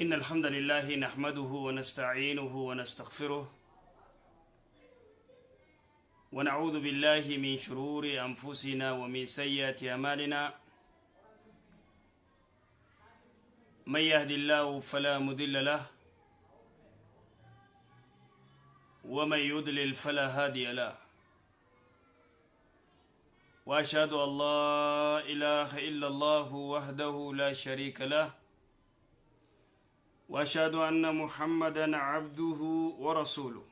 إن الحمد لله نحمده ونستعينه ونستغفره ونعوذ بالله من شرور أنفسنا ومن سيئات أعمالنا. من يهد الله فلا مضل له ومن يضلل فلا هادي له، وأشهد أن لا إله إلا الله وحده لا شريك له، وأشهد أن محمدا عبده ورسوله.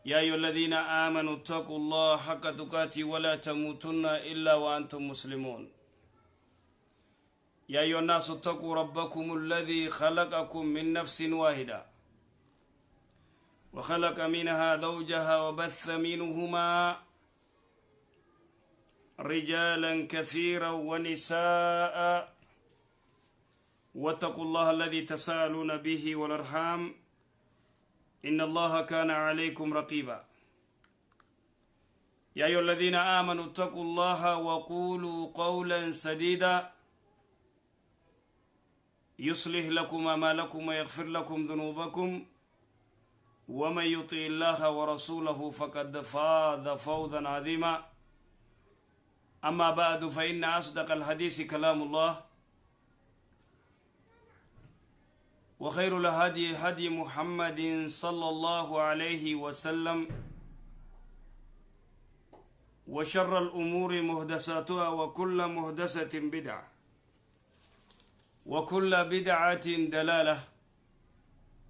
يا أيها الذين آمنوا اتقوا الله حق تقاته ولا تموتن إلا وأنتم مسلمون. يا أيها الناس اتقوا ربكم الذي خلقكم من نفس واحدة وخلق منها زوجها وبث منهما رجالا كثيرا ونساء، واتقوا الله الذي تساءلون به والأرحام إن الله كان عليكم رقيبا. يا أيها الذين آمنوا اتقوا الله وقولوا قولا سديدا يصلح لكم أعمالكم ويغفر لكم ذنوبكم، ومن يطع الله ورسوله فقد فاز فوزا عظيما. أما بعد، فإن أصدق الحديث كلام الله، وخير الهدي هدي محمد صلى الله عليه وسلم، وشر الأمور محدثاتها، وكل محدثة بدعة، وكل بدعة دلالة،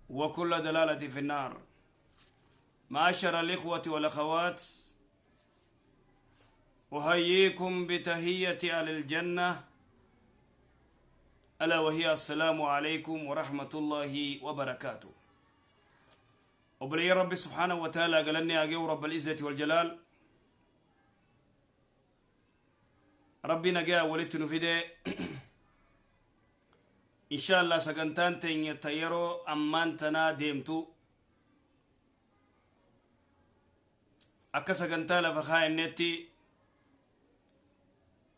وكل دلالة في النار. معاشر الإخوة والأخوات، أحييكم بتحية أهل الجنة، ألا وهي السلام عليكم ورحمة الله وبركاته. Obboleeyyan Rabbi سبحانه وتعالى galanni haa gahu رب العزة والجلال. Rabbi nagaa walitti nu fide. إن شاء الله sagantaan teenya ta yeroo ammaan tanaa deemtu akka sagantaa lafa kaa'ennetti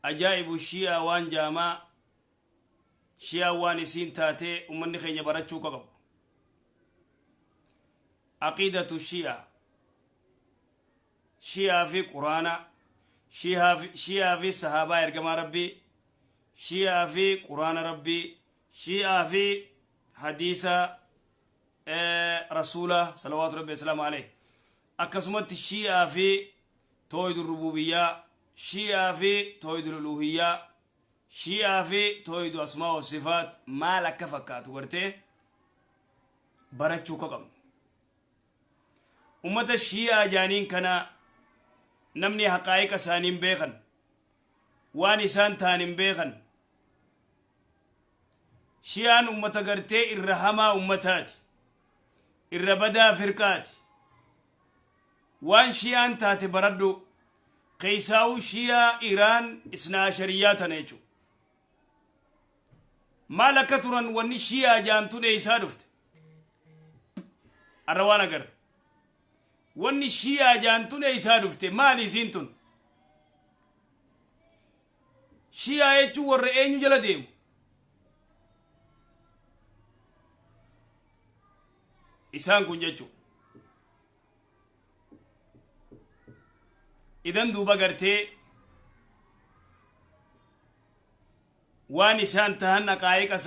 ajaa'ibu Shi'aa waan jaamaa, Shi'aa waan isiin taatee ummanni keenya barachuu qabu. عقيدة الشيعة، Shi'aa fi Quraana, Shi'aa fi sahaabaa ergamaa Rabbii, Shi'aa fi Quraana Rabbii, Shi'aa fi hadiisa Rasuula صلوات ربي وسلامه عليه, akkasumatti Shi'aa fi توحيد الربوبية, Shi'aa fi توحيد الألوهية, Shi'aa fi توحيد الأسماء والصفات maal akka fakkaatu gartee barachuu ka qabnu. Ummata Shi'aa jaaniin kana namni haqaa'iqa isaanii hin beekan, waan isaan ta'an hin beekan. Shi'aan ummata gartee irra hamaa ummataati, irra badaa firqaati. Waan Shi'aan taate baradhu, keessaa'uu Shi'aa Iraan Isnaa Ashariyaa tana jechuudha. Maal akka turan, wanni Shi'aa jaantu dheeysaa dhufte arra waan agarre, wanni Shi'aa jaantu dheeysaa dhufte maali isiin tun? Shi'aa jechuun warra eenyu jala deemu? Isaan kun jechuun idan duuba gartee waan isaan tahan, haqaa'iqa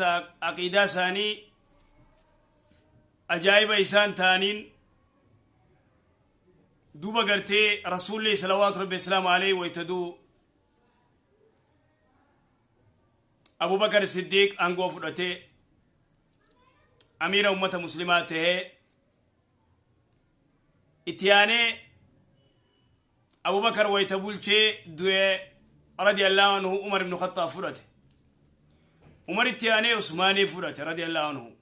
aqiidaa isaanii, ajaa'iba isaan ta'aniin duuba gartee Rasuulli صلوات ربي وسلامه عليه waytaduu Abubakar Siddiiq aangoo fudhatee amiira ummata Muslimaa tahee, itti aanee Abubakar wayta bulchee du'ee رضي الله عنه, Umar ibn Khattaab fudhate. Umar itti aanee Usmaanii fudhate رضي الله عنه.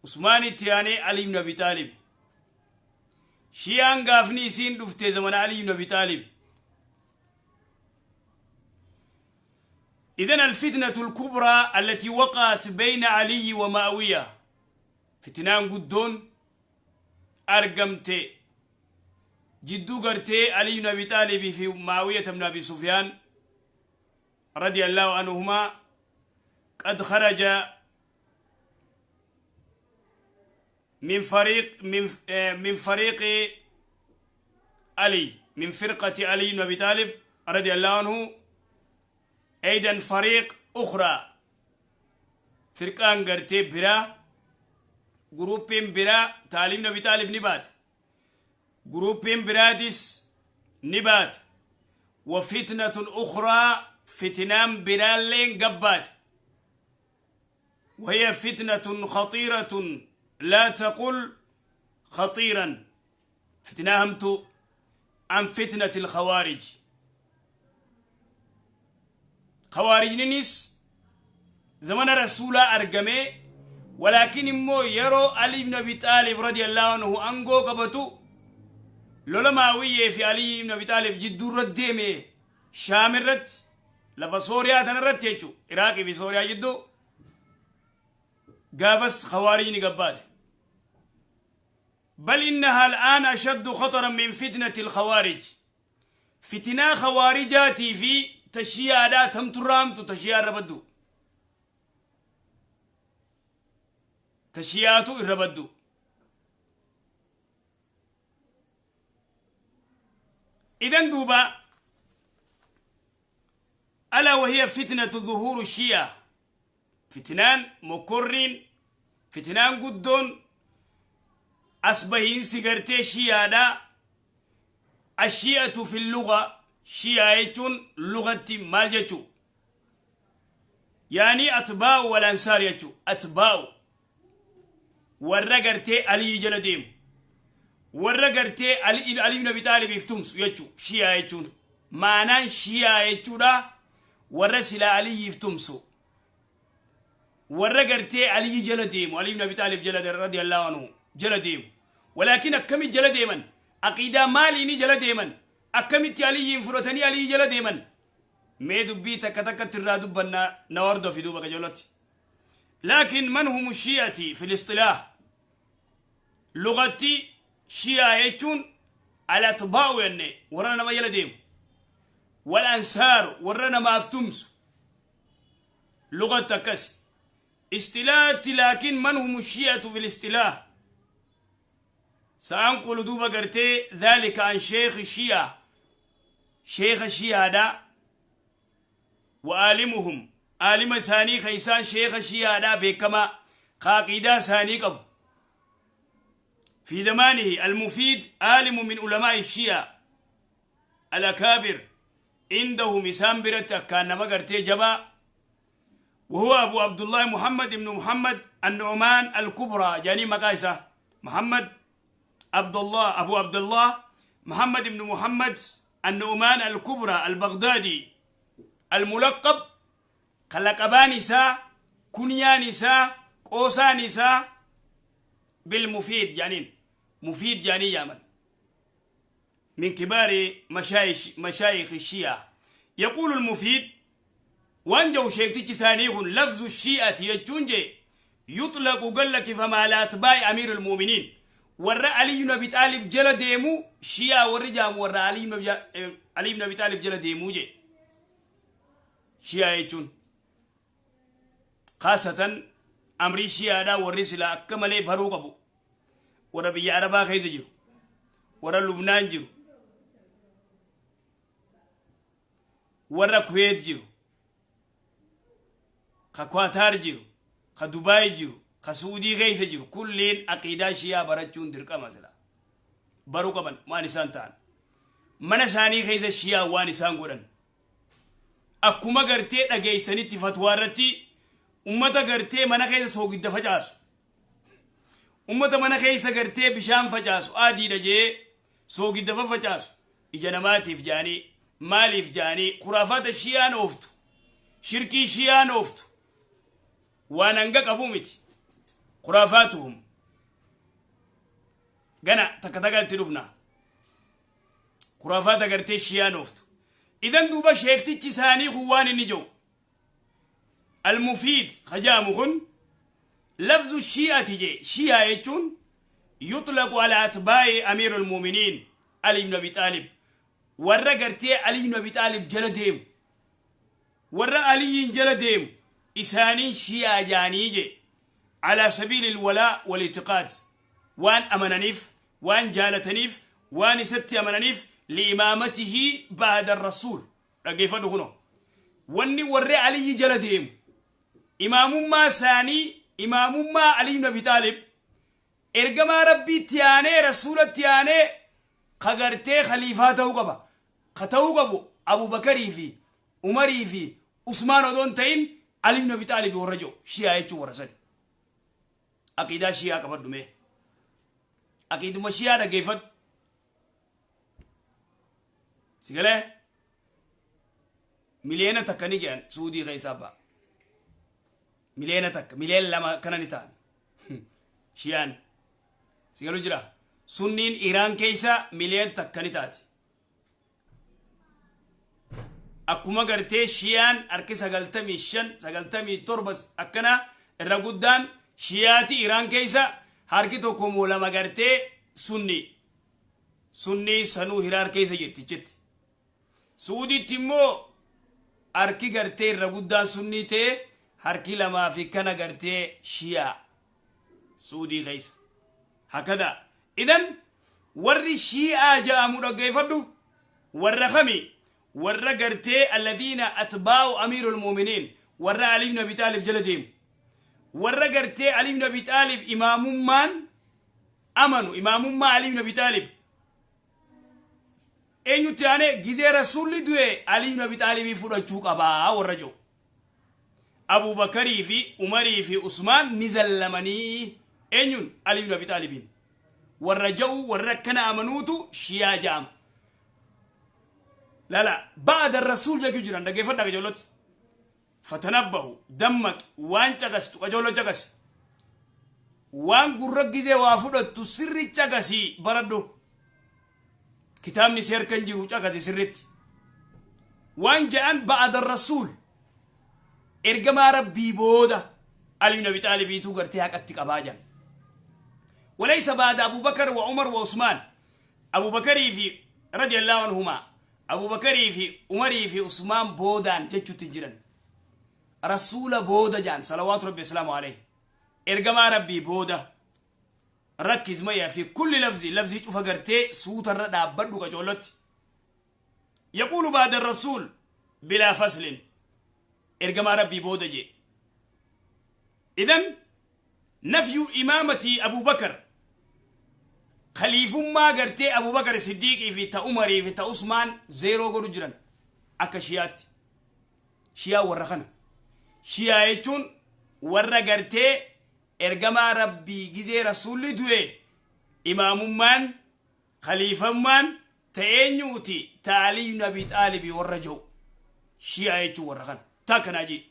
Usmaan itti aanee Ali ibn Abi Xaalib. Shiyaan gaafni isiin dhufte zamana Ali ibn Abi Xaalib. إذن الفتنة الكبرى التي وقعت بين علي ومعاوية, fitnaan guddoon argamte jidduu gartee Ali ibn Abi Xaalib fi Muawiya ibn Abi Sufyaan رضي الله عنهما. قد خرج من فريق من فريق علي، من فرقة علي بن أبي طالب رضي الله عنه، أيضا فريق أخرى، فرقان قرتي برا، جروبين برا تعليم نبي طالب نبات، جروبين برادس نبات، وفتنة أخرى فتنان برالين قبات، وهي فتنة خطيرة لا تقل خطيرا، فتناهمت عن فتنة الخوارج. خوارج نيس زمن رسول أرقمي، ولكن مو يرو علي بن أبي طالب رضي الله عنه أنغو قبتو لولا ماوية في علي بن أبي طالب جدو رديمي شام الرد لفا سوريا تنرد يجو عراقي في سوريا جدو قافس خوارج نقبات. بل إنها الآن أشد خطرا من فتنة الخوارج. فتنة خوارجاتي في تشيع لا تمترامت تشيع ربدو تشيعاتو الربدو. إذن دوبا ألا وهي فتنة ظهور الشيعة، فتنان مكرين، فتنان قدون أصبحين سيغرتي شيعة. الشيعة في اللغة شيعة لغة مالجتو، يعني أتباع والأنصار يجو أتباع ورغرتي علي جلديم ورغرتي علي بن أبي طالب يفتمس يجو شيعة يجو معنى شيعة يجو دا ورسل علي يفتمسو ورغرتي علي جلديم علي بن أبي طالب جلد رضي الله عنه جلديم. ولكن أكمل جلديما عقيدة ماليني جلديما أكمل علي فرتني علي جلديما مي دبي تكتك ترى دبنا نورد في دوبك جولتي. لكن من هم الشيعة في الاصطلاح؟ لغتي شيعة يجون على أتباع يعني ورانا ما يلديم والأنصار ورانا ما أفتمس لغة تكس اصطلاح. لكن من هم الشيعة في الاصطلاح؟ سأنقل دوبا قرتي ذلك عن شيخ الشيعة، شيخ الشيعة دا وعالمهم عالم ثاني خيسان شيخ الشيعة دا بكما قاقيدا ثاني قب في زمانه المفيد عالم من علماء الشيعة الأكابر عنده مسام برتا كان ما قرتي جبا، وهو أبو عبد الله محمد بن محمد النعمان الكبرى جاني مقايسة محمد عبد الله أبو عبد الله محمد بن محمد النعمان الكبرى البغدادي الملقب خلقبانسا كنيانسا قوسانسا بالمفيد يعني مفيد يعني يامن من كبار مشايخ الشيعة. يقول المفيد وانجو شيخ سانيه لفظ الشيعة يجونجي يطلق قال لك فما لا أتباع أمير المؤمنين ورى علي بن أبي طالب جل ديمو شيعة ورجام ورى علي بن أبي طالب جل ديمو جي شيعة يجون خاصة أمري شيعة دا ورسلا أكمل بروق أبو ورى بيا عربا خيز جيرو ورى لبنان جيرو ورى كويت جيرو خقطر جيرو خدبي جيرو خسعودي غيس جيرو كلين عقيدة شيعة برچون دركا مثلا بروق أبن ما نسان تان من ساني خيز شيعة وانسان قرن akkuma gartee dhageessanitti fatwaa irratti ummata gartee mana keessa soogidda facaasu ummata mana keessa gartee bishaan facaasu adiidha jee soogidda facaasu ija namaatiif jaanii maaliif jaanii khuraafaata shi'aan ooftu shirkii shi'aan ooftu waan hanga qabu miti khuraafaatuhum gana takka takka itti dhufna khuraafaata gartee shi'aan ooftu. إذن دوبا شيختي ساني خوان النجو المفيد خجامهن لفظ الشيعة جي شيعة يجون يطلق على أتباع أمير المؤمنين علي بن أبي طالب ورا قرتي علي بن أبي طالب جلدهم ورا علي جلدهم Isaaniin Shi'aa jaanii je alaa sabiili alwalaa wal itiqaad, waan amananiif, waan jaalataniif, waan isatti amananiif, liimaamatihi ba'da rasuul. Dhaggeeffadhu, kuno wanni warri Aliyyi jala deemu imaamummaa isaanii, imaamummaa Ali ibn Abi Xaalib, ergamaa Rabbiitti aanee, rasuulatti aanee ka gartee khaliifaa ta'uu qaba, ka ta'uu qabu Abubakarii fi Umarii fi Usmaan odoo hin ta'in Ali ibn Abi Xaalib warra jiru Shi'aa jechuun warra sani. Aqiidaa Shi'aa qabadhu mee. Aqiiduma Shi'aa dhaggeeffadhu. Si galee 1 million ni gahan Suudii keessaa ba'a. 1 million, 2 million kana ni ta'an. Shi'aan. Si galu jira. Sunniin Iraan keessa 1 million ni taati. Akkuma gartee Shiyaan harki 95, 97 akkana irra guddaan Shiyaati Iraan keessa, harki tokko moo lama gartee Sunni. Sunnii sanuu hiraar keessa jirti jetti. Suudiitti immoo harki gartee irra guddaan Sunnii ta'e, harki lamaa fi kana gartee Shiyaa Suudii keessa. Hakada. Idan warri Shi'aa ja'amu, dhaggeeffadhu, warra kami? Warra gartee alladhiina atbaa'u amiirul mu'miniin, warra Ali ibn Abi Xaalib jala deemu, warra gartee Ali ibn Abi Xaalib imaamummaan amanu. Imaamummaa Ali ibn Abi Xaalib eenyutti aane? Gizee rasuulli du'e Ali ibn Abi Xaalibii fudhachuu qabaa warra jiru. Abubakarii fi Umarii fi Usmaan ni zallamanii eenyuun? Ali ibn Abi Xaalibiin warra ja'u, warra akkana amanuutu Shiyaa ja'ama. Lala, ba'da rasuul jechuu jiran dhaggeeffadhaa qajeellotti. Fatanabbahu, dammaqi, waan caqastu qajeello caqasi. Waan gurra gizee waa fudhattu sirri caqasii baradhu. Kitaabni si harkan jiru caqasi sirritti. Waan ja'an, ba'da rasuul, ergamaa Rabbii booda Ali ibn Abi Xaalibiitu gartee haqatti qabaa jedhan. Walaysa ba'da Abu Bakar wa Umar wa Usmaan. Abu Bakarii fi radiyallahu anhumaa, Abu Bakarii fi Umarii fi Usmaan boodaan jechuutti hin jiran. Rasuula booda jaan, salawaatu Rabbi islaamu alayhi. Ergamaa Rabbii booda. Rakkis maya fi kulli lafzi, lafzii cufa gartee suutarra dhaabbadhu qacoollotti. Yaquulu ba'da rasuul bilaa faslin, ergamaa Rabbii booda jee. Idan nafyu imaamati Abu Bakar, khaliifummaa gartee Abu Bakar Siddiiqii fi ta Umarii fi ta Usmaan zero godhu jiran akka Shiyaatti. Shiyaa warra kana. Shiyaa jechuun warra gartee ergamaa Rabbii gizee rasuulli du'e imaamummaan, khaliifummaan ta eenyuuti? Ta Ali ibn Abi Xaalibii warra jiru. Shiyaa jechuun warra kana. Ta akkanaa jee.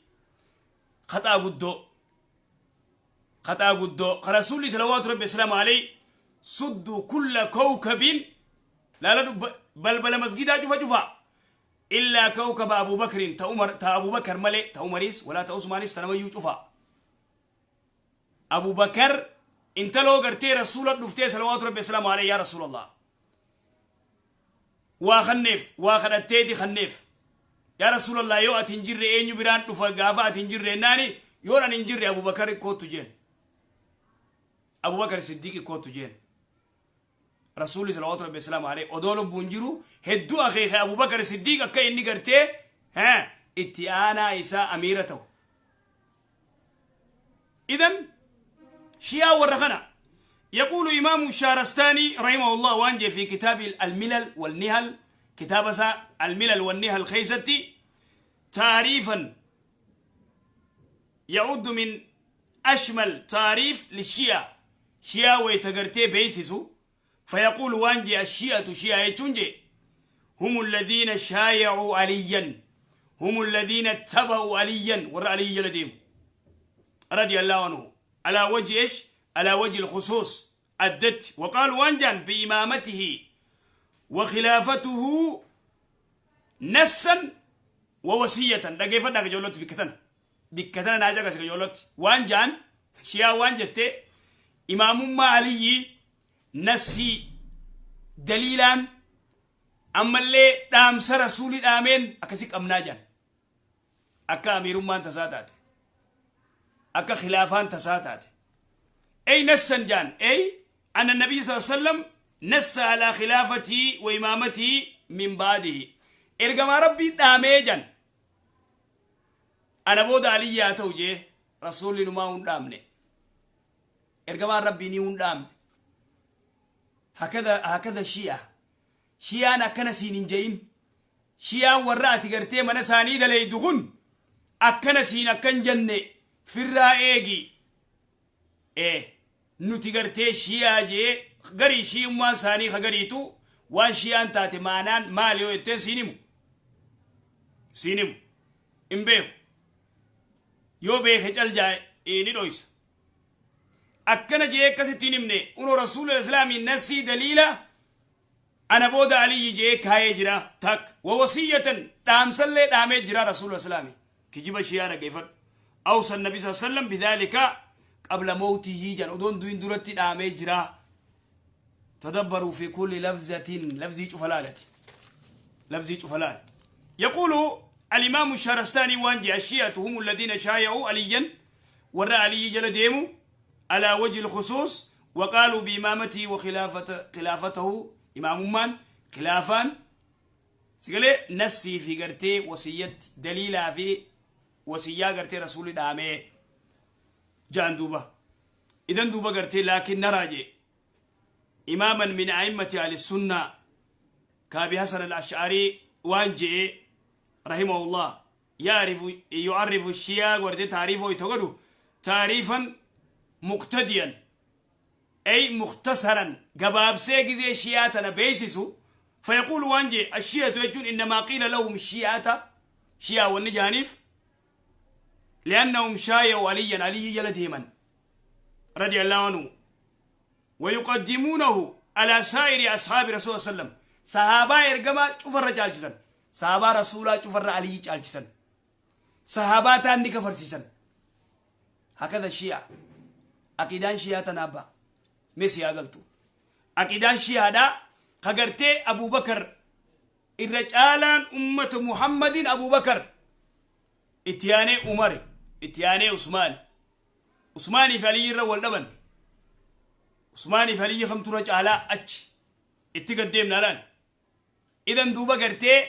Khaxaa guddoo. Khaxaa guddoo. Ka rasuulli salawaatu Rabbi islaamu alayhi suddu kulla kawkabin, laala, balbala masgidaa cufa cufa. Illaa kawkaba Abu Bakrin, ta Umar, ta Abu Bakar malee, ta Umariis walaa ta Usmaanis ta namayyuu cufa. Abu Bakar intaloo gartee rasuula dhuftee salawaatu Rabbi islaamu alayhi, yaa rasuulallah, waa kanneef, waa kadhatteeti kanneef. Yaa rasuulallah, yoo ati hin jirre eenyu biraan dhufa? Gaafa ati hin jirre ennaani, yoon ani hin jirre Abubakar kootu jeen, Abubakar Siddiqi kootu jeen. Rasuulli salawaatu Rabbi islaamu alayhi odoo lubbuun jiru hedduu akeeke Abubakar Siddiq akka inni gartee itti aanaa isaa amiira ta'u. Idan Shiyaa warra kana. يقول إمام الشارستاني رحمه الله وانجي في كتاب الملل والنهل، كتاب الملل والنهل خيستي، تعريفا يعد من أشمل تعريف للشيعة، شيعة ويتغرتي بيسسو، فيقول وانجي: الشيعة، شيعة يتونجي، هم الذين شايعوا عليا، هم الذين اتبعوا عليا، ور علي لديهم رضي الله عنه، على وجه إيش؟ على وجه الخصوص أدت. وقالوا وانجان بإمامته وخلافته نصا ووصية. دقيفة دقيقة بكتنا بكتنا ناجا كجولت وانجان شيا وانجت إمام ما علي نسي دليلا ammallee dhaamsa rasuulii dhaameen akkasi qabnaa jedhan. Akka amiirummaan tasaa taate Akka khilaafaan tasaa taate. Ey nassan jaan, ey anna nabii sallallahu alaihi wasallam nassa alaa khilaafatii wa imaamatii min baadihi. Ergamaa Rabbii dhaamee jan. Ana booda Aliyyi haa ta'u jee, Rasuulli numaa hun dhaamne. Ergamaan Rabbii ni hun dhaamne. Hakada hakada shi'a. Shi'aan akkana siin hin je'in. Shi'aan warra ati gartee mana isaanii daleeydu kun akkana siin akkan janne firraa eegi. Ee nuti gartee shi'aa jee garii shi'ummaan isaanii ka gariitu waan shi'aan taate maanaan maali yoo jetteen siin himu. Siin himu. Hin beeku. Yoo beeke cal jaa ni dhoysa. Akkana jee akkasitti hin himne. Unoo Rasuulli Islaamii nassii daliila ana booda Aliyyi jee kaayee jira. Tak wa wasiyyatan, dhaamsallee dhaamee jira Rasuulli Islaamii. Kijiba shi'aa dhaggeeffadhu. Awsa nabi sallallahu alaihi wasallam bidhalika qabla mawtihi jan, odoon du'in duratti dhaamee jira. Tadabbaruu fi kulli lafzatin, lafzii cufa laalati, lafzii cufa laal. يقول الإمام الشهرستاني وانجي: الشيعة هم الذين شايعوا عليا، ورا علي جل ديمو، على وجه الخصوص، وقالوا بإمامته وخلافة خلافته، إمام من خلافان سيقولي نسي في قرتي وصية دليلا في وصية قرتي رسول دامي جان دوبا. إذن دوبا قرتي، لكن نراجع إماما من أئمة أهل السنة كأبي حسن الأشعري وانجي رحمه الله يعرف الشيعة ورد تعريفه يتقدو تعريفا مقتديا، أي مختصرا، قباب سيجزي الشيعة بيسسو. فيقول وانجي: الشيعة يجون إنما قيل لهم الشيعة، شيعة والنجانيف، لأنهم شايعوا عليا، علي جلدهما رضي الله عنه، ويقدمونه على سائر أصحاب رسول الله صلى الله عليه وسلم. صحابة إرقما شوف الرجال جسن، صحابة رسولا شوف علي جالجسن، صحابة تاني كفرسيسن. هكذا الشيعة. عقيدان شيعة تنابا ميسي أقلتو عقيدان شيعة دا خقرتي أبو بكر الرجالان أمة محمد أبو بكر، اتياني عمر، اتياني عثمان. عثماني فعلي الرول دبن، عثماني فعلي خمت رجالا أتش اتقدم نالان. إذن دوبا قرتي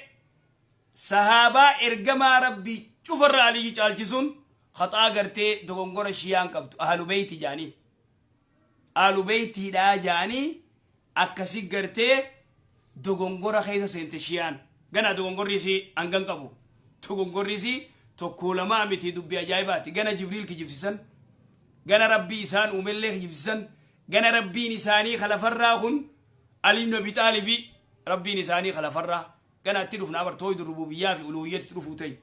صحابة إرقما ربي شوفر علي جالجسون خطأ قرتي دوغنغور الشيان قبتو أهل بيتي جاني، أهل بيتي دا جاني أكسي قرتي دوغنغور خيسا سنتشيان غنا دوغنغور ريسي أنغن قبو دوغنغور ريسي tokko miti dubbii ajaa'ibaati. Gana Jibriil kijibsisan, gana Rabbii isaan uumellee kijibsisan, gana Rabbiin isaanii khalafarraa kun Ali ibn Abi Taalibi Rabbiin isaanii khalafarraa gana itti dhufna abar tooyidu rububiyyaa fi uluhiyyatti dhufuu ta'e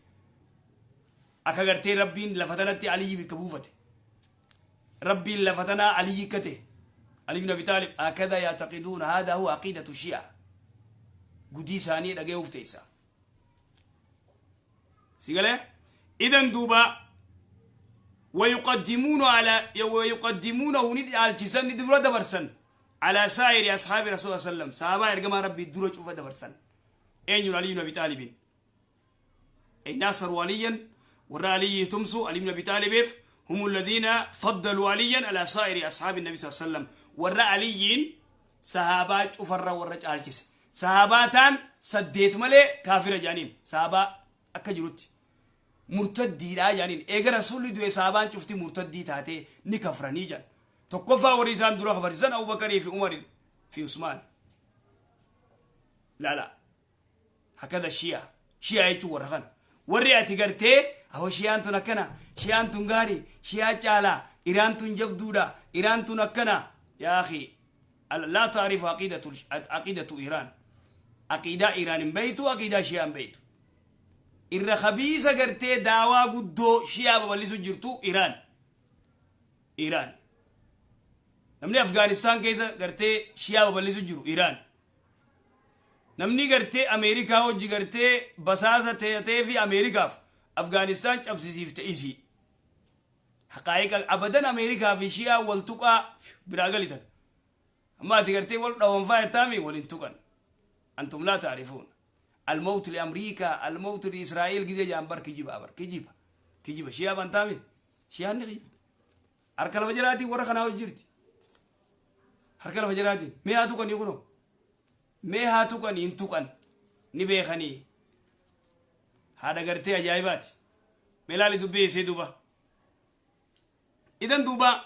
akka gartee Rabbiin lafa tanatti Aliyyi bikka buufate, Rabbiin lafa tanaa Aliyyi kate, Ali ibn Abi Taalib. Hakadha ya'taqiduuna, haadaa huwa aqiidatu shi'a. Gudii isaanii dhagee ufteessa sigalee. إذن دوبا ويقدمونه ندعالجسن دورة دبرسن على سائر أصحاب رسول الله صلى الله عليه وسلم. صحابة إرجما ربي دورة شوف دبرسن أين علي بن أبي طالب، أي ناصروا عليا ورا علي تمسو علي بن أبي طالب، هم الذين فضلوا عليا على سائر أصحاب النبي صلى الله عليه وسلم. ورا علي صحابة شوف الرا ورا جالجس صحاباتان سديت ملي كافر جانين صحابة أكجروت murtaddiidha jaaniin. Eega Rasuulli du'e sahabaan cufti murtaddii taatee ni kafranii jedhan. Tokkoffaa warri isaan dura kafarsiisan Abubakarii fi Umar fi Usmaan. Laala, hakada shi'a. Shi'a jechuun warra kana warri ati gartee ahoo shi'aan tun akkana, shi'aan tun gaarii, shi'aa caalaa, Iraan tun jabduudha, Iraan tun akkana. Yaa akhi, laa taarifu aqiidatu Iraan, aqiidaa Iraan hin beeytu, aqiidaa shi'aa hin beeytu. Irra khabiisa gartee daawaa guddoo shi'aa babal'isu jirtu Iraan. Iraan. Namni Afgaanistaan keessa gartee shi'aa babal'isu jiru Iraan. Namni gartee Ameerikaa hojii gartee basaasa ta'ee fi Ameerikaaf Afgaanistaan cabsisiif ta'isi. Haqaa'iqa abadan Ameerikaa fi shi'aa wal tuqaa biraa galitan. Amma ati gartee wal dhawanfaa jettaami waliin tuqan. Antum laa ta'rifuun. الموت لأمريكا، الموت لإسرائيل، كده جانبر كجيبا بر كجيبا كجيبا شيا بنتامي شيا نغي. Harka lafa jalaatiin warra kanaa hojii jirti. Harka lafa jalaatiin mee haa tuqanii kunoo, mee haa tuqanii, hin tuqan, ni beekanii. Haadha gartee ajaa'ibaati. Mee laali dubbii isii duuba. Idan duuba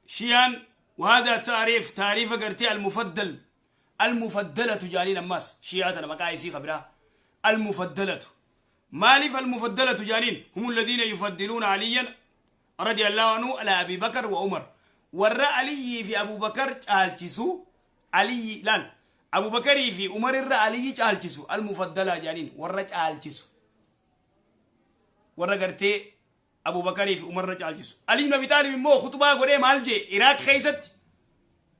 Shiyaan وهذا تعريف taariifa gartee المفضل المفضلة jaaniin. Ammaas Shiyaa tana maqaa isii kabiraa المفضلة. Maaliif المفضلة jaaniin? هم الذين يفضلون عليا رضي الله عنه على أبي بكر وعمر. Warra Aliyyii fi Abu Bakar caalchisu. Aliyyi laal, Abu Bakarii fi Umar irra Aliyyi caalchisu المفضلة jaaniin. Warra caalchisu, warra gartee Abu Bakarii fi Umar irra caalchisu. Ali ibn Abi Taalib immoo khutbaa godhee maal jee Iraaq keessatti?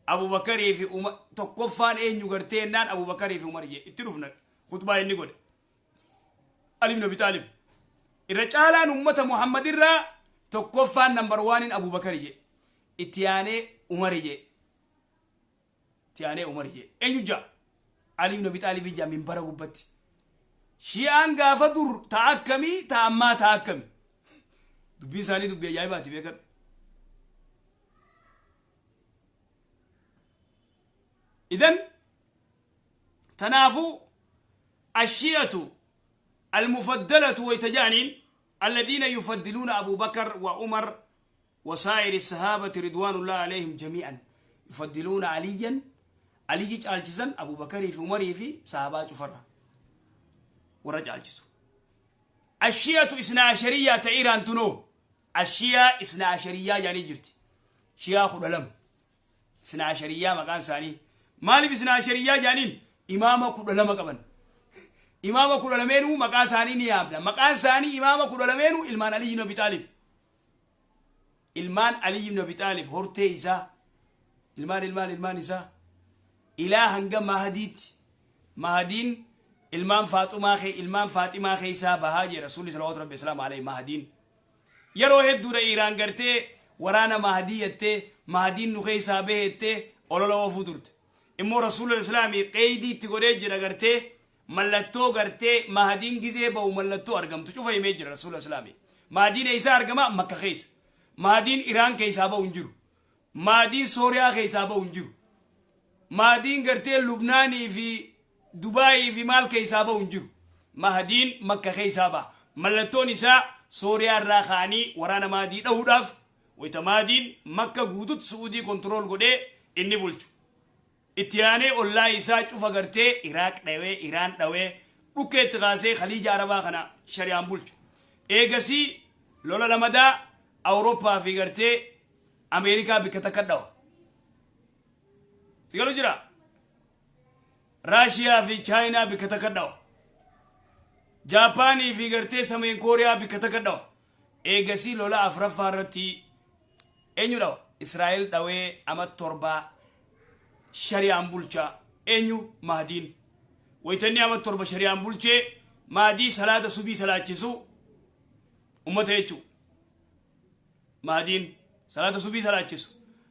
Abu Bakarii fi Umar tokkoffaan eenyu gartee jennaan, Abu Bakarii fi Umar jee. Itti dhufna khutbaa inni godhe. Ali ibn Abi Taalib irra caalaan ummata Muhammad irraa tokkoffaan, number one in Abu Bakari jee, itti aanee Umar jee, itti aanee Umar jee. Eenyu jaa? Ali ibn Abi Taalib jaa minbara gubbatti. Shi'aan gaafa dur ta'a akkamii, ta'a ammaa ta'a akkamii? Dubbiin isaanii dubbii ajaa'ibaati, beekadhu. Idan tanaafuu الشيعة المفضلة ويتجانين الذين يفضلون أبو بكر وعمر وسائر الصحابة رضوان الله عليهم جميعا، يفضلون عليا، علي caalchisan أبو بكر في عمر في صحابة cufarra warra caalchisu. الشيعة اثنا عشرية ta Iiraan tunoo الشيعة اثنا عشرية jaanii jirti. Shiyaa 12, اثنا عشرية maqaan isaanii. Maaliif اثنا عشرية jaaniin? Imaama 12 qaban. Imaama 12nuu maqaa isaanii ni yaamna. Maqaan isaanii imaama 12nuu ilmaan Ali ibn Abi Taalib, ilmaan Ali ibn Abi Taalib, hortee isaa, ilmaan ilmaan ilmaan isaa ilaa hanga Mahadiitti. Mahadiin ilmaan Faaxumaa kee, ilmaan Faaximaa keessaa bahaa jee Rasuulli صلوات ربي وسلامه عليه. Mahadiin yeroo hedduudha Iiraan gartee waraana Mahadii jettee, Mahadiin nu keessaa bahe jettee olola oofuu turte. Immoo Rasuulli Islaamii qeydii itti godhee jira gartee, mallattoo gartee Mahadiin gizee bahu mallattoo argamtu cufa himee jira Rasuulli Islaamii. Mahadiin eessaa argama? Makka keessa. Mahadiin Iraan keessaa bahu hin jiru. Mahadiin Sooriyaa keessaa bahu hin jiru. Mahadiin gartee Lubnaanii fi Dubaayii fi maal keessaa bahu hin jiru. Mahadiin Makka keessaa baha. Mallattoon isaa Sooriyaa irraa ka'anii waraana Mahadii dhahuudhaaf, wayita Mahadiin Makka guututti Su'uudii control godhee inni bulchu. Itti aanee ollaa isaa cufa gartee Iraaq dhawee, Iraan dhawee, dhukkeetti kaasee Khaliija Arabaa kana shari'aan bulchu. Eegasii lola lamadaa Awurooppaa fi gartee Ameerikaa bikka takka dhawa. Si galu jira? Raashiyaa fi Chaayinaa bikka takka dhawa. Jaapaanii fi gartee Sameen Kooriyaa bikka takka dhawa. Eegasii lola afraffaa irratti eenyu dhawa? Israa'el dhawee ama 7 shari'aan bulchaa. Eenyu? Mahdiin. Waytanni ama 7 shari'aan bulchee Mahdii salaata subii salaachisu ummata jechuu. Mahdiin salaata subii salaachisu.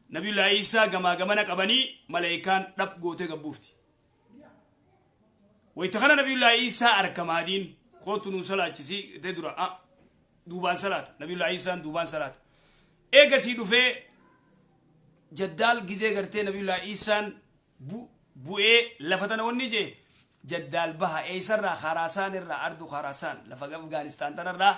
Nabiyullaahi Isaa gamaa gamana qabanii malaayikaan dhab gootee gabbuufti. Wayta kana Nabiyullaahi Isaa arka Mahdiin, kootu nuun salaachisi jettee dura duubaan salaata. Nabiyullaahi Isaan duubaan salaata. Eegasii dhufee Jaddaal gizee gartee Nabiyullaahi Isaan bu'ee lafa tana wanni jee Jaddaal baha. Eessarraa? Kharaasaan irraa, ardu Kharaasaan, lafa Afgaanistaan tanarraa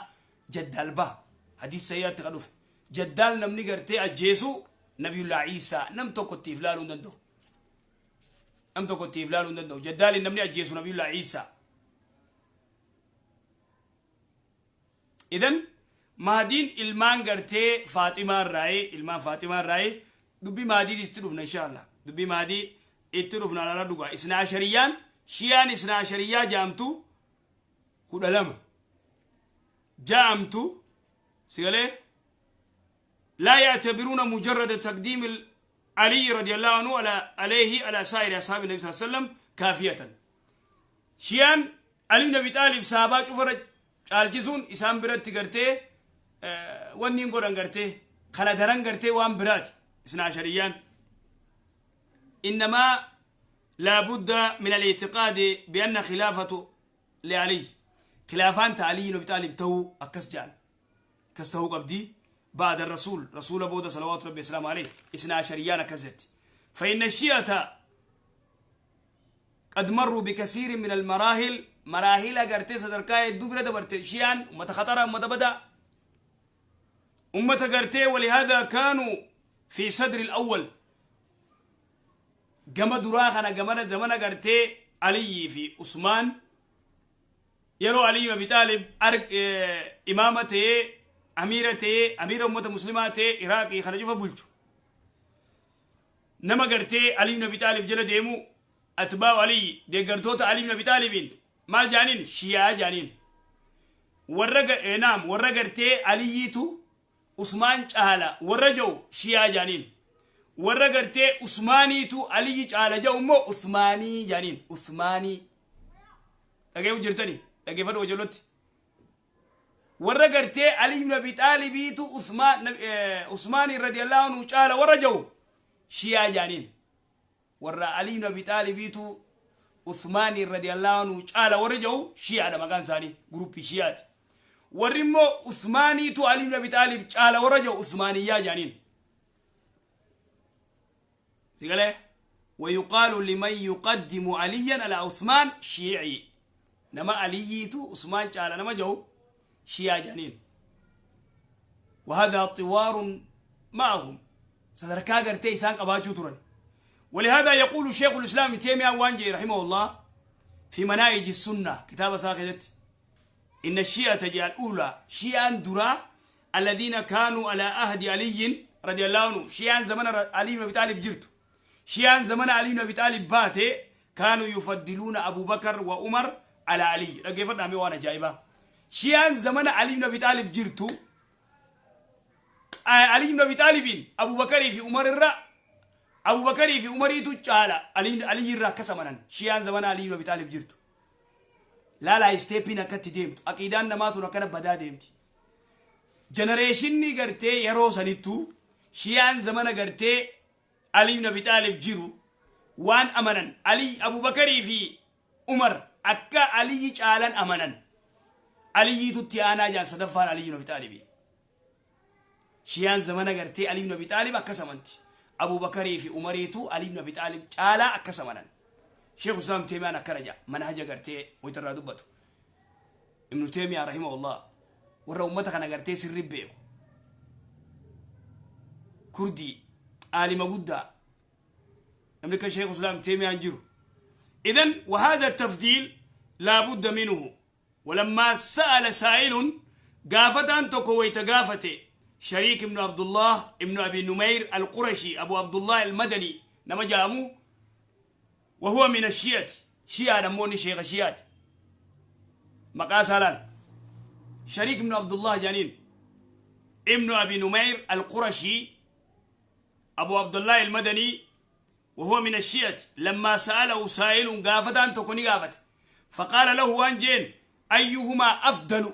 Jaddaal baha. Hadiis sayyaatti ka dhufe. Jaddaal namni gartee ajjeesu Nabiyullaahi Isaa nam tokko ittiif laaluu hin danda'u. Nam tokko ittiif laaluu hin danda'u. Jaddaaliin namni ajjeesu Nabiyullaahi Isaa. Idan Mahdiin ilmaan gartee Faaximaa irraayi, ilmaan Faaximaa irraayi. Dubbii Mahdiitis itti dhufna insha Allah. Dubbii Mahdii itti dhufna, lala dhugaa. Isnaa Ashariyaan, Shiyaan Isnaa Ashariyaa jaamtu 12 jaamtu sigalee لا يعتبرون مجرد تقديم علي رضي الله عنه على عليه على سائر أصحاب النبي صلى الله عليه وسلم كافية. Shiyaan Ali ibn Abi Xaalib sahabaa cufara caalchisuun isaan biratti gartee wanni hin godhan gartee kana daran gartee waan biraati. Isna Ashariyaan إنما لا بد من الاعتقاد بأن خلافة لعلي، khilaafaan ta Ali ibn Abi Xaalib ta'uu akkas jedhan, akkas ta'uu qabdi. بعد الرسول، رسول بودا صلوات ربي السلام عليه، اثنا عشريان كزت. فإن الشيعة قد مروا بكثير من المراحل، مراحل غرتي صدركاي دبر دبرت شيعان أمة خطرة أمة بدا أمة غرتي، ولهذا كانوا في صدر الأول جمع دراخنا جمع زمن غرتي علي في عثمان، يرو علي بن طالب إمامته أميرته أمير أمة مسلماته عراقي خرجوا فبلجو نما غرتي علي بن أبي طالب جل ديمو أتباع علي دي غرتوت علي بن أبي طالب مال جانين شيعة جانين ورق نعم ورغرتي عليتو عثمان چالا ورجو شيعة جانين ورغرتي عثمانيتو علي چالا جو مو عثماني جانين عثماني دغيو جرتني دغي فدو جلوت ورغرتي علي بن ابي طالبيتو عثمان عثماني رضي الله عنه چالا ورجو شيعة جانين ور علي بن ابي طالبيتو عثماني رضي الله عنه چالا ورجو شيعة مكان ثاني جروب شيعة ورمو عثماني تو علي بن ابي طالب چالا ورجو عثمانية جانين سيقاله. ويقال لمن يقدم عليا على عثمان شيعي، نما علي تو عثمان چالا نما جو شيعة جانين. وهذا طوار معهم صدركا غرتي سان قباچو ترن. ولهذا يقول شيخ الإسلام تيمية وانجي رحمه الله في مناهج السنة كتاب ساخدت إن الشيعة جاء الأولى شيعا درا الذين كانوا على عهد علي رضي الله عنه، شيعا زمن علي بن أبي طالب جرت، شيعا زمن علي بن أبي طالب باتي كانوا يفضلون أبو بكر وعمر على علي. لقيت نعمي وانا جايبة شيعا زمن علي بن أبي طالب جرتو علي بن أبي طالب أبو بكر في عمر الرأ أبو بكر في عمر يتجالا علي علي الرأ كسمنا شيعا زمن علي بن أبي طالب جرتو لا لا استيبين كت ديمت أكيدان نماتو نكنا بدا ديمت جنريشن ني غرتي يرو سنتو شيعان زمن غرتي علي بن أبي طالب جيرو وان أمنا علي أبو بكر في عمر أكا علي جالان أمنا علي تتيانا جان صدفان علي بن أبي طالب شيعان زمن غرتي علي بن أبي طالب أكا سمنت أبو بكر في عمر تو علي بن أبي طالب جالا أكا سمنن. شيخ الإسلام تيمية نكرجا منهج غرتي ويترى دبته ابن تيمية رحمه الله ورا أمتك أنا غرتي سر بيو كردي عالم جدا أمريكا شيخ الإسلام تيمية أنجرو. إذن وهذا التفضيل لا بد منه. ولما سأل سائل قافت أنت كويت قافتي شريك ابن عبد الله ابن أبي نمير القرشي أبو عبد الله المدني نما جامو وهو من الشيعة شيعة نموني شيخ الشيعة مقاسلا شريك ابن عبد الله جانين ابن أبي نمير القرشي أبو عبد الله المدني وهو من الشيعة لما سأله سائل قافت أن تكوني قافت فقال له أنجين أيهما أفضل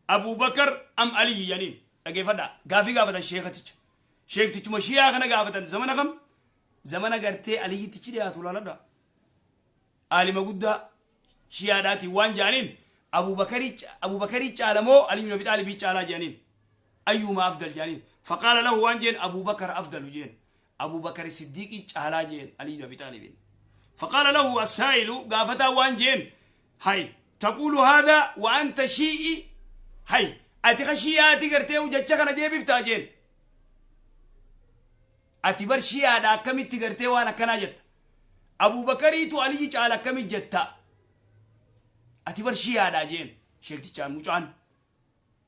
أبو بكر أم علي جانين كيف هذا قافي قافت الشيخ تيج شيخ تيج مشيعة خنا قافت زمن كم زمن قرتي علي تيج يا طول الله عالم قد شيعاتي وان جانين أبو بكر أبو بكر علمو علي بن أبي طالب على جانين أيهما أفضل جانين فقال له وان جين أبو بكر أفضل جين أبو بكر الصديق على جين علي بن أبي طالب. فقال له السائل قافتا وان جين هاي تقول هذا وأنت شيعي هاي أتي شيعاتي قرتي وجتشكنا دي بفتاجين أتي بر شيعة كم تقرتي وأنا كناجت أبو بكر تو علي على كم جتا أتي شيعة جين شيخ تشان مشان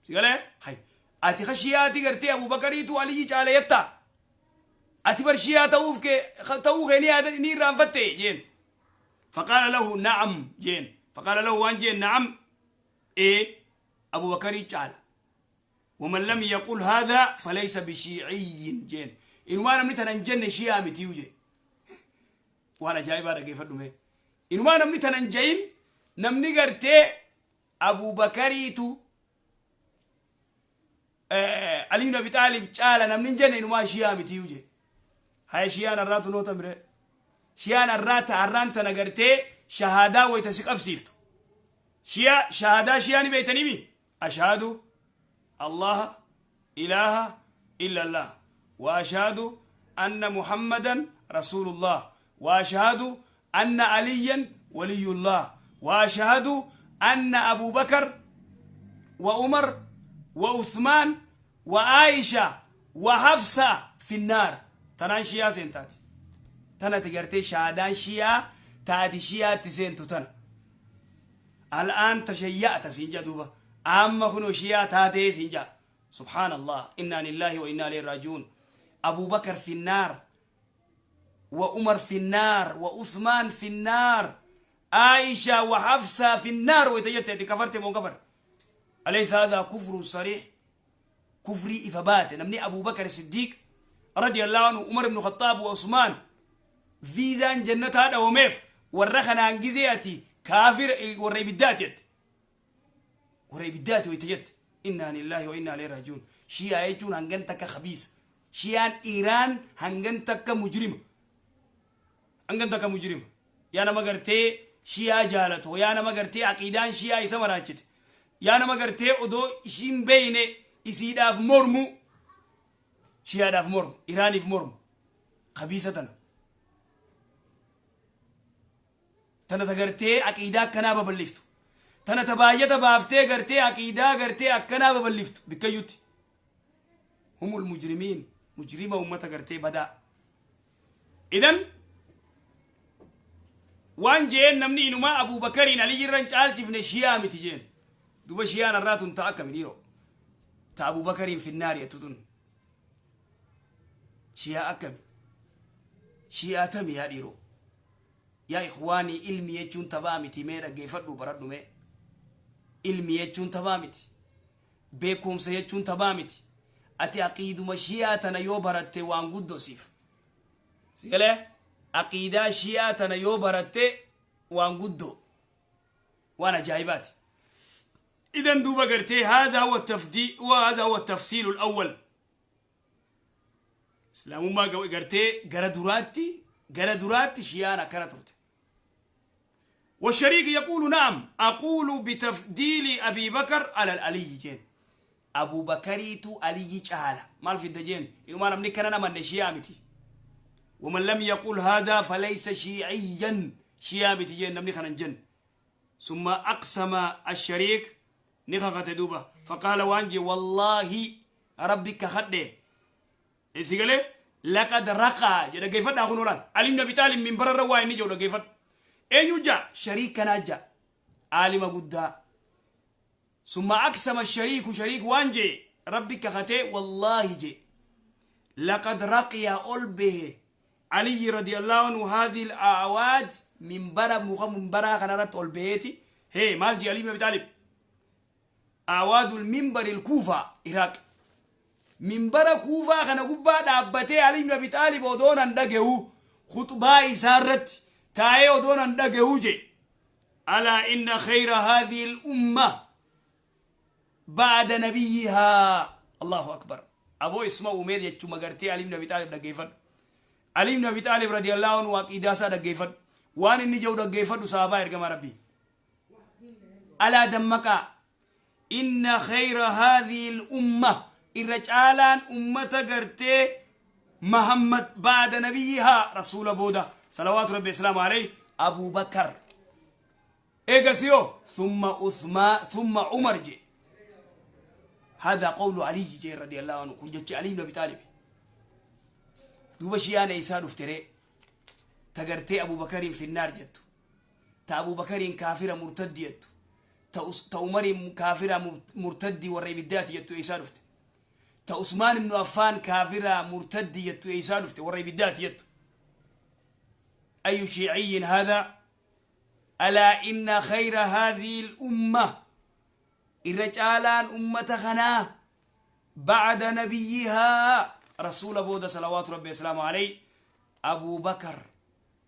سيقاله هاي أتي خشيعة تقرتي أبو بكر تو علي على يتا أتي شيعة توف توف هني هذا نير رانفتي جين. فقال له نعم جين فقال له وان جين نعم إيه أبو بكر تعالى ومن لم يقل هذا فليس بشيعي جين إنه ما نمني تنجن شيعة متيوجي وانا جايبه كيف ادمه إنه ما نمني تنجين نمني غرتي أبو بكر تو علي بن أبي طالب تعالى نمني جن إنه ما شيعة متيوجي هاي شيعة نراتو نوتا مره شيعة نراتا أرانتا نغرتي شهادة ويتسق أبسيفتو شيعة شهادة شيعة نبيتني مي أشهد الله إله إلا الله وأشهد أن محمدا رسول الله وأشهد أن عليا ولي الله وأشهد أن أبو بكر وعمر وعثمان وعائشة وحفصة في النار. تنان شيعة سنتاتي تنا تجرتي شهادان شيعة تاتي شيعة تسنتو تنا الآن تشيعت سنجا دوبا أما خنو شيعة تاتي سنجا. سبحان الله، إنا لله وإنا إليه راجعون. أبو بكر في النار وعمر في النار وعثمان في النار عائشة وحفصة في النار. ويتجتت كفرت مو كفر؟ أليس هذا كفر صريح؟ كفري إفبات. نمني أبو بكر الصديق رضي الله عنه عمر بن الخطاب وعثمان فيزان جنة هذا وميف ورخنا عن جزيتي كافر وريبدات وريبدات ويتجت. إنا لله وإنا إليه راجعون. شيعة يجون هنجنتك خبيث، شيعان إيران هنجنتك مجرم، هنجنتك مجرم. يا نما قرتي شيعة جالته، يا نما قرتي عقيدان شيعة يسمراجت، يا نما قرتي أدو شين بينه يسيد أف مرمو، شيعة أف مرم، إيران أف مرم، خبيثة تنا. تنا تقرتي عقيدة كنابة بلفتو، تنا تباية تبافتي قرتي عقيدة قرتي أكنابة بلفتو بكيوتي. هم المجرمين، مجرمة أمتا قرتي بدأ. إذن وان جين نمني إنما أبو بكرين علي جران چال چفن شيعة متجين دوبا شيعة نراتون تاكا منيرو تا أبو بكرين في النار يتتون شيعة أكمي شيعة تمي يا ديرو. يا إخواني علمي يجون تبامتي ميرا جيفردو بردو مي علمي يجون تبامتي بيكم سيجون تبامتي أتي عقيد مشيعة يو برتي وان قدو سيف سيقاله عقيدة شيعة يو برتي وان قدو وانا جايبات. إذن دوبا قرتي هذا هو التفدي وهذا هو التفصيل الأول. إسلام ما قرتي قردوراتي قردوراتي شيعة كرتوت. والشريك يقول نعم أقول بتفضيل أبي بكر على العلي جين. أبو بكريتو علي جعل مال في الدجين إنه ما نملك أنا من شيعتي. ومن لم يقول هذا فليس شيعيا شيعتي جين نملك أنا جن. ثم أقسم الشريك نخخت دوبة فقال وانجي والله ربك خده إيش لقد رقى جدا كيف نقول علي بن أبي طالب من برا رواي نجوا كيف إنه شريك نجا عالم قدا. ثم أقسم الشريك شريك وانجي ربك خته والله جي لقد رقي قلبه علي رضي الله عنه هذه الأعواد من برا من برا خنرت قلبيتي هي مالجي علي بن أبي طالب أعواد المنبر الكوفة عراق من برا كوفة خنقبا دابتي علي بن أبي طالب ودون أندقه خطبة إسارت تاي ودون أندقه جي ألا إن خير هذه الأمة بعد نبيها. الله أكبر. أبو اسمه أمير يجتو مغرتي علي بن أبي طالب دقيفت علي بن أبي طالب رضي الله عنه وعقيدة سا دقيفت وان إني جو دقيفت وصحابة إرقام ربي ألا دمك إن خير هذه الأمة الرجالان أمة غرتي محمد بعد نبيها رسول بودا صلوات ربي السلام عليه أبو بكر إيغاثيو ثم عثمان ثم عمر جي. هذا قول علي جي رضي الله عنه خرجت علي بن أبي طالب دوبا شيانا إيسان افتري تغرتي أبو بكر في النار جتو تا أبو بكر كافر مرتد جتو تا عمر كافر مرتد والريبدات جتو إيسان افتري تا عثمان بن عفان كافر مرتد جتو إيسان افتري والريبدات جتو. أي شيعي هذا؟ ألا إن خير هذه الأمة الرجالان أمة خنا بعد نبيها رسول بودا صلوات ربي وسلامه عليه أبو بكر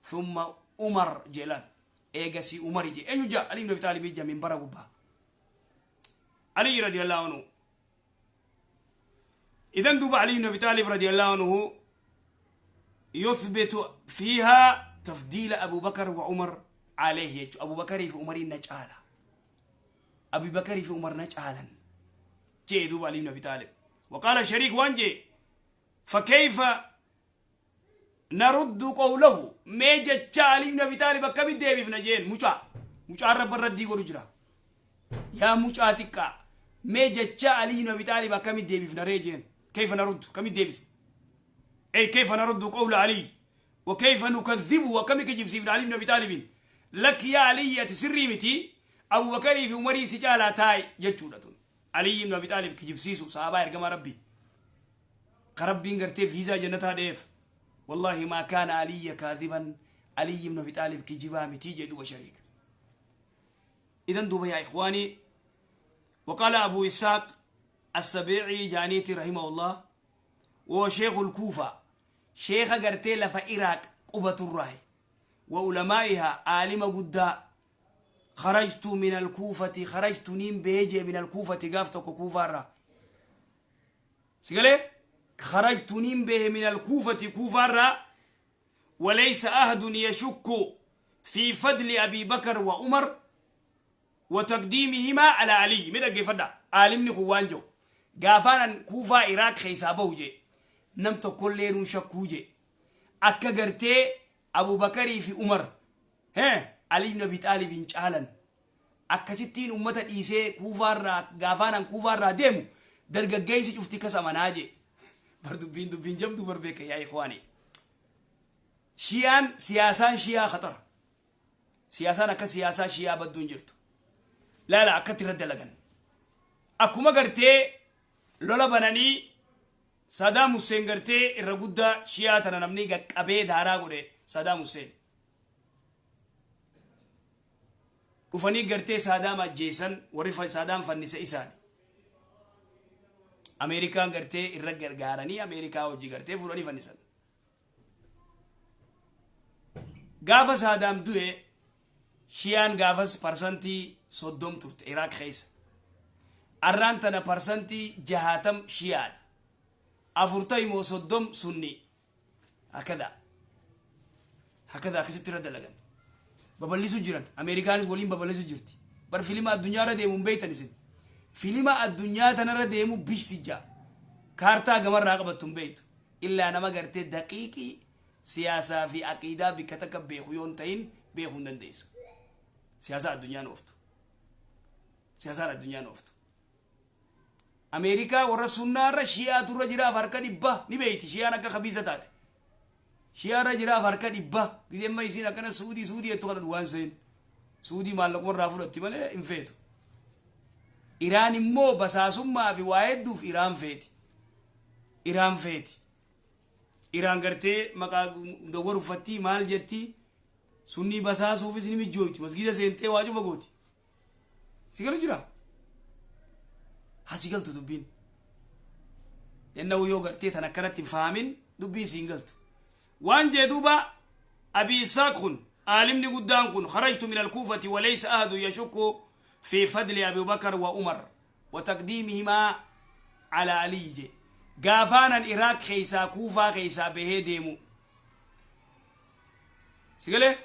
ثم عمر جلال إيجاسي عمر جي أيو جاء علي بن أبي طالب جاء من برا قبا علي رضي الله عنه. إذن دوب علي بن أبي طالب رضي الله عنه يثبت فيها تفضيل أبو بكر وعمر عليه. أبو بكر في عمر نجعله أبي بكر في عمر نجعلا جي دوب علي بن أبي طالب. وقال شريك وانجي فكيف نرد قوله؟ ما جتش علي بن أبي طالب كم ديبي في نجين مچا مچا رب الردي ورجرا يا مچا تكا ما جتش علي بن أبي طالب كم ديبي في نريجين كيف نرد كم ديبي؟ أي كيف نرد قول علي وكيف نكذبه وكم كجب سيف علي بن أبي طالب؟ لك يا علي تسري متي أبو بكر في عمري سجالة تاي جتشولة علي بن أبي طالب كجب سيسو صحابة يرجم ربي قربين قرتي فيزا جنتها ديف. والله ما كان علي كاذبا، علي بن أبي طالب كجبا متي جدو شريك. إذن دوبا يا إخواني. وقال أبو إسحاق السبيعي جانيتي رحمه الله وهو شيخ الكوفة، شيخ قرتي لفا إراك قبة الراهي وعلمائها عالم قدا. خرجت من الكوفة، خرجت نيم بيجي من الكوفة قافتك كوفارة سيقالي خرجت نيم به من الكوفة كوفارة وليس أحد يشك في فضل أبي بكر وعمر وتقديمهما على علي. من أجل عالمني خوانجو قافانا كوفة إراك خيسابه جي نمت كل شكوجي أكا قرتي أبو بكر في عمر ها علي بن أبي طالب إنشالا أكا ستين أمتا إيسي كوفارا قافانا كوفارا ديمو درقا جيسي شفتي كسا مناجي بر دبين دبين جمدو بربيك يا إخواني. شيان سياسان شيا خطر، سياسان أكا سياسا شيا بدون جرتو لا لا أكا ترد لغن. أكما قرتي لولا بناني صدام حسين قرتي الرقودة شيا تنمني قبي دارا قري صدام حسين وفني قرتي صدام جيسن ورفا صدام فنس إسان أمريكا قرتي الرقر قارني أمريكا وجي قرتي فروني فنسان قافز صدام دوه شيان قافز برسنتي صدوم ترت عراق خيس أران تنا برسنتي جهاتم شيان أفرتاي مو صدوم سني هكذا هكذا كسيت رد لغن ببلسو جيران أمريكانس ولين ببلسو جرتي بر فيلم الدنيا را ديمو بيتن سن فيلم الدنيا تنرى ديمو بيش سجا كارتا قمر راقبتم بيتو إلا أنا ما قرتي دقيقي سياسة في عقيدة بكتك بيخيون تين بيخون دنديس سياسة الدنيا نوفتو سياسة الدنيا نوفتو أمريكا ورا سنة را شيعة ترى جرا فرقة دبّا نبيتي شيعة نكا خبيثة تات شيعة را جرا فرقة دبّا كذي ما يصير أكنا سعودي سعودي يتوقع دوان سين سعودي مالك ورا رافض التمالة إنفيتو إيران مو بساسوم ما في واحد دوف إيران فيتي إيران فيتي إيران قرتي مكا دور فتي مال جتي سني بساسو في سني مجويت مسجد سنتي واجو بقوتي سيقولوا جرا هاسيقلتو دبين لأنه يو قرتي تنكرت فاهمين دبين سينقلتو وان جدوبا أبي إسحاق عالمني قدامكم خرجت من الكوفة وليس أحد يشك في فضل أبي بكر وعمر وتقديمهما على علي جي. قافانا العراق خيسا كوفا خيسا به ديمو سيقولي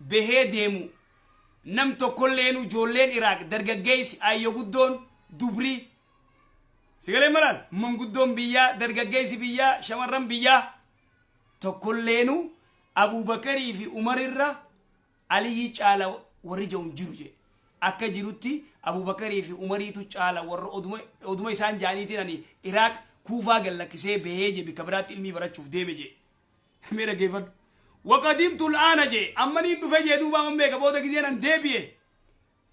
به ديمو نمتو كلينو جولين العراق درقا جيس ايو قدون دبري سيقولي ملال من قدون بيا درقا جيس بيا شمرن بيا تكلينو أبو بكر في عمر الرا علي تعالى ورجون جروجي akka jirutti Abubakarii fi Umariitu caala warra oduma isaan jaaniitiin ani Iraaq Kuufaa gallakkisee bahee je bikka biraatti ilmii barachuuf deeme je. Mee dhaggeeffadhu. Waqadimtu al'aana je ammaniin dhufe jee duuba amma beeka booda gizeen an deebi'e.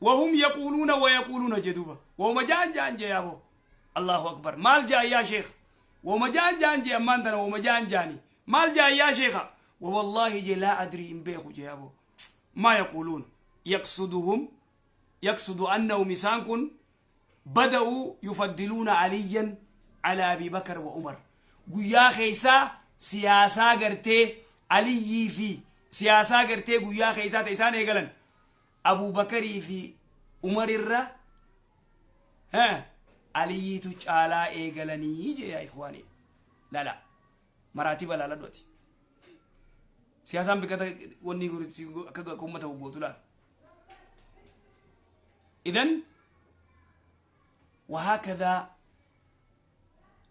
Wahum yaquuluuna wa yaquuluuna je duuba. Wahuma jaan jaan je yaaboo. Allahu akbar. Maal jaan yaa sheekh. Wahuma jaan jaan je ammaan tana wahuma jaan jaani. Maal jaan yaa sheekha. Wallahi je laa adrii hin beeku je yaaboo. Maa yaquuluun yaqsuduhum يقصد أنهم إسانكن بدأوا يفضلون عليا على أبي بكر وعمر. قويا خيسا سياسة قرتي علي في سياسة قرتي قويا خيسا تيسان إيقلن أبو بكر في عمر الرا ها علي تجعلا إيقلني يا إخواني. لا لا مراتب لا لا دوتي سياسة بكتا وني كومة وقوتلا. إذن وهكذا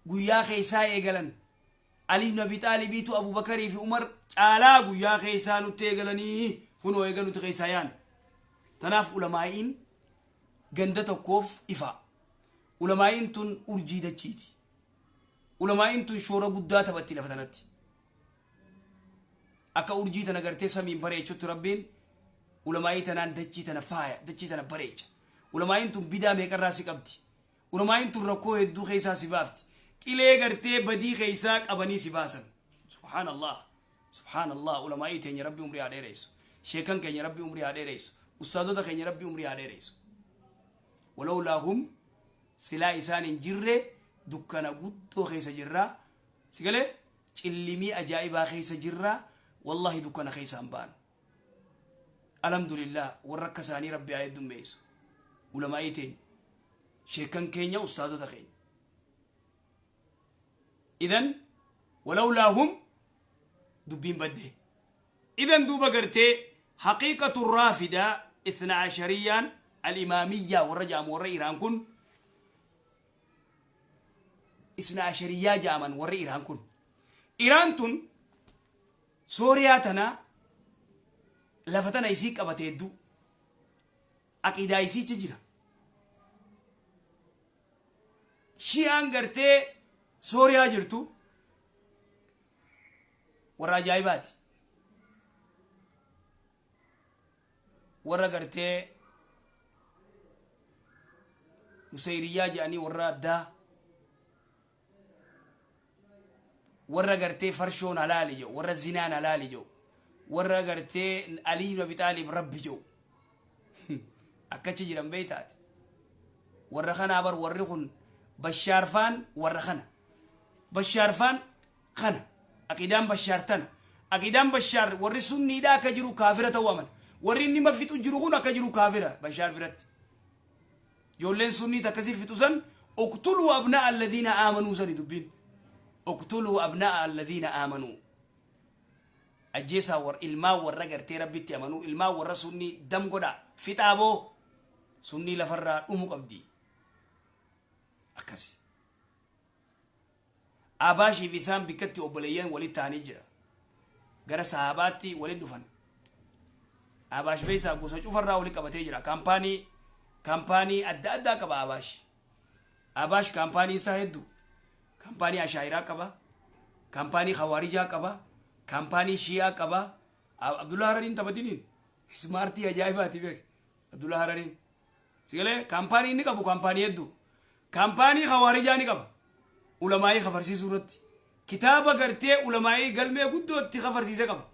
Guyyaa keessaa eegalan. Ali ibn Abi Xaalibiitu Abubakarii fi Umar caalaa guyyaa keessaa nutti eegalanii, kunoo eega nuti keessaa yaane. Tanaaf ulamaa'iin ganda tokkoof ifa. Ulamaa'iin tun urjii dachiiti. Ulamaa'iin tun shoora guddaa taphatti lafa tanatti. Akka urjii tana gartee samiin bareechutti Rabbiin ulamaa'ii tanaan dachii tana faaya, dachii tana bareecha. Ulamaa'iin tun bidaa meeqarraa si qabdi. Ulamaa'iin tun rakkoo hedduu keessaa si baafti. Qilee gartee badii keessaa qabanii si baasan. Subhaanallah. Subhaanallah, ulamaa'ii teenya Rabbi umrii haa dheeressu. Sheekan keenya Rabbi umrii haa dheeressu. Ustaazota keenya Rabbi umrii haa dheeressu. Walawlaa hum, silaa isaan hin jirre, dukkana guddoo keessa jirra. Si galee, cillimii ajaa'ibaa keessa jirra. Wallahi dukkana keessaa hin baanu. Alhamdulillah, warra akka isaanii Rabbi haa heddummeessu. Ulamaa'ii teenya. Sheekan keenya, ustaazota keenya. Idan walawlaa hum dubbiin badde. Idan duuba gartee haqiiqatu raafidaa ithna ashariyaan al-imaamiyyaa warra jaamu, warra Iraan kun isna ashariyyaa jaaman. Warri Iraan kun, Iraan tun Sooriyaa tana, lafa tana isii qabate hedduu aqiidaa isiichi jira. Shi'aan gartee Sooriyaa jirtu warra ajaa'ibaati. Warra gartee Nusayiriyyaa jedhanii, warra addaa, warra gartee farshoon halaali jedhu, warra zinaan halaali jedhu, warra gartee Alii ibn Abi Xaalib Rabbi jedhu akkachi jiran beeytaati. Warra kanaa bar, warri kun Bashaarfaan warra kana. Bashaarfaan kana aqidaan Bashaar tana. Aqidaan Bashaar warri sunniidha akka jiru kaafira ta'uu amana. Warri inni ma fixu jiru kun akka jiru kaafira Bashaar biratti. Ijoolleen sunnii takkasii fixu san, uqtuluu abnaa alladhiina aamanuu sani dubbiin. Uqtuluu abnaa alladhiina aamanuu, ajjeesaa war ilmaan warra gartee Rabbitti amanuu, ilmaan warra sunnii dam godhaa fixaa boo, sunnii lafarraa dhumu qabdi. Akkasi Abaashiif isaan bikkatti obboleeyyan walitti ta'anii jira. Gara sahaabaatti walitti dhufan. Abaash beeysaa gosa cufarraa walitti qabatee jira. Kaampaanii adda addaa qaba Abaash. Abaash kaampaanii isaa hedduu. Kaampaanii Ashaayiraa qaba. Kaampaanii Khawaarijaa qaba. Kaampaanii Shii'aa qaba. Abdullah Harariin taphatiniin. Smartii ajaa'ibaati beek. Abdullah Harariin. Sigalee, kaampaanii inni qabu kaampaanii hedduu. Kaampaanii Khawaarijaa ni qaba. Ulamaa'ii kafarsiisuu irratti. Kitaaba gartee ulamaa'ii galmee guddootti kafarsiise qaba.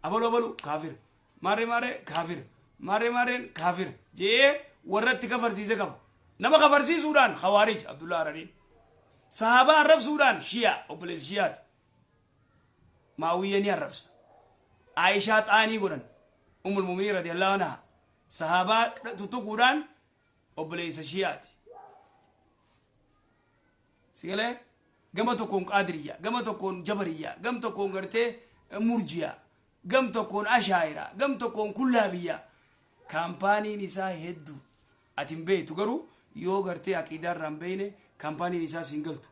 Abalu abalu kaafira. Maarree maarree kaafira. Maarree maarreen kaafira. Jee warratti kafarsiise qaba. Nama kafarsiisuudhaan Khawaarij Abdullah Harariin. Sahaabaa arrabsuudhaan Shi'a, obboleessi Shi'aati. Maawiyya ni arrabsa. Aayishaa xaanii godhan. Ummul Mu'miniin radiyallahu anha. Sahaabaa tuttuquudhaan obboleessa Shi'aati. Sigalee, gama tokkoon Qaadiriyyaa, gama tokkoon Jabariyyaa, gam tokkoon gartee Murjiyaa, gam tokkoon Ashaayiraa, gam tokkoon Kullaabiyyaa. Kaampaaniin isaa hedduu. Ati hin beektu garuu, yoo gartee aqiidaa irraa hin beekne kaampaaniin isaa siin galtu.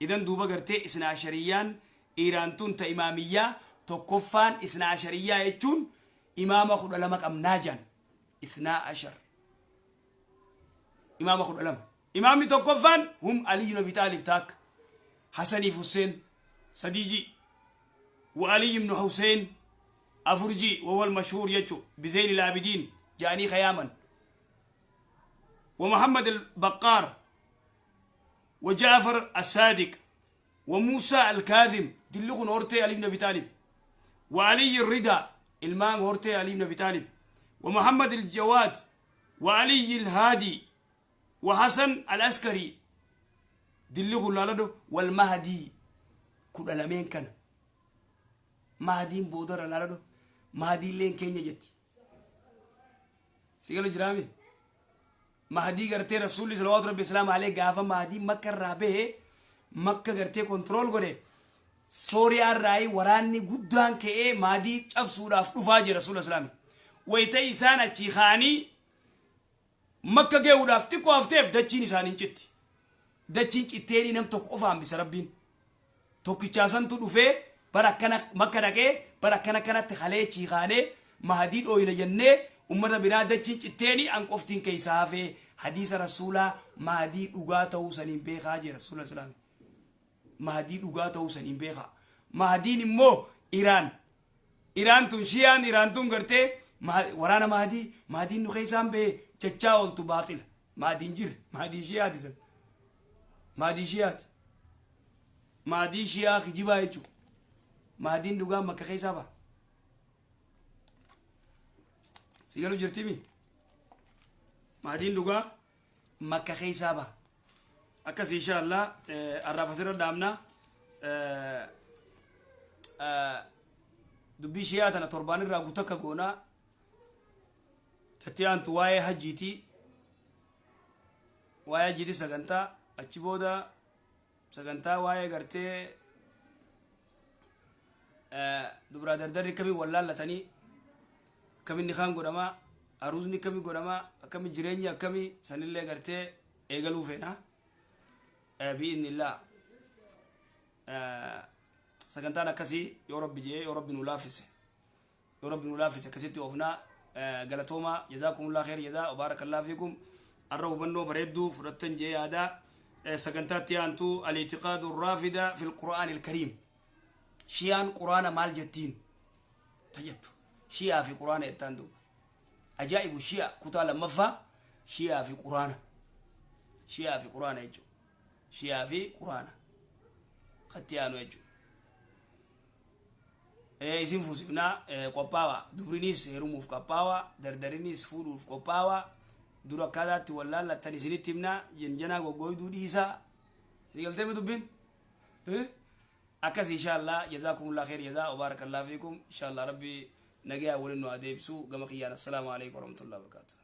Idan duuba gartee isna ashariyyaan Iiraan tun ta imaamiyyaa tokkoffaan. Isna ashariyyaa jechuun imaama 12 qabnaa jedhan. Ithnaa ashar. Imaama 12. Imaamni tokkoffaan hum Ali ibn Abi Xaalib taakka. Hasaniif Husseen sadii ji. Wa Ali ibn Hussein afur ji, wahuwa al-mashhuur jechu bizeyn al-Aabidiin ja'anii kayaaman. Wa Muhammad al-Baqqaar wa Jaafar as-Saadiq wa Muusaa al-Kaadhim, dilli kun hortee Ali ibn Abi Xaalib. Wa Ali al-Rida, ilmaan hortee Ali ibn Abi Xaalib. Wa Muhammad al-Jawaad wa Ali al-Haadi wa Hasan al-Askari, dilli kun laaladho, wal Mahdi, 12n kana. Mahdiin boodarra laaladho. Mahdiilleen keenya jetti. Si gala jiraame? Mahdii gartee Rasuulli salawaatu Rabbi islaam alee gaafa Mahdii Makka irraa bahe, Makka gartee control godhe, Sooriyaa irraa waraanni guddaan ka'ee Mahdii cabsuudhaaf dhufaa jira Rasuula Islaami. Wayita isaan achii ka'anii Makka ge'uudhaaf xiqqoo hafteef dachiin isaanii hin citti. Dachiin citteeni nam tokko qofa hambisa Rabbiin. Tokkichaa santu dhufee bara akkana Makka dhaqee bara akkana kanatti halee chiikaanee Mahadii dhooyna jennee ummata biraa dachiin citteeni an qoftiin keessaa hafee hadiisa Rasuulaa Mahadii dhugaa ta'uu saniin beekaa jee Rasuula Islaami. Mahadii dhugaa ta'uu saniin beekaa. Mahadiin immoo Iraan. Iraan tun Shiyaan Iraan tun gartee waraana Mahadii, Mahadiin nu keessaan ba'e jechaa ooltu baaxila. Mahadiin jirre, Mahadii Shiyaati san. Mahadii Shiyaati. Mahadii Shiyaa kijibaa jechuudha. Mahadiin dhugaa Makka keessaa ba'a. Si galu jirtimi? Mahadiin dhugaa Makka keessaa ba'a. Akkas insha Allah har'aaf asirra dhaabna. Dubbii Shiyaa tana torbaan irraa gutakka goonaa. Tatti aantu waa'ee hajjiiti. Waa'ee hajjiiti sagantaa achi booda sagantaa waa'ee gartee dubraa dardarri akkamiin wallaallatanii, akkamiin nikaan godhamaa, aruuzni akkamii godhamaa, akkamii jireenyi akkamii sanillee gartee eegaluu feena bi'iznillah. Sagantaan akkasii yoo Rabbi jee, yoo Rabbi nu laaffise, yoo Rabbi nu laaffise akkasitti oofnaa. Galatoomaa, jazaakumullah kheer jazaa wa baarakallahu fiikum. Arra hubannoo bareedduu fudhattan jee yaadaa. Sagantaatti aantu al-i'tiqaadu raafida fil qur'aan al-kariim, Shiyaan Quraana maal jettiin tajettu, Shiyaa fi Quraana jettaan duuba. Ajaa'ibu Shi'a kutaa lammaffaa, Shiyaa fi Quraana, Shiyaa fi Quraana jechuudha. Shiyaa fi Quraana katti aanu jechuudha. Isin fuusifnaa qophaawa, dubriniis heerumuuf qophaawa, dardarinis fuudhuuf qophaawa. Dura akkaataatti wallaallattan isinitti himnaa. Janjanaa goggooyduu dhiisaa. Isin galtee dubbiin akkas insha Allah. Jazaakumullah kheer jazaa wa baarakallahu fiikum. Insha Allah Rabbi nagayaa waliin nu haa deebisu. Gama kiyyaan assalaamu alaikum warahmatullahi wabarakatuh.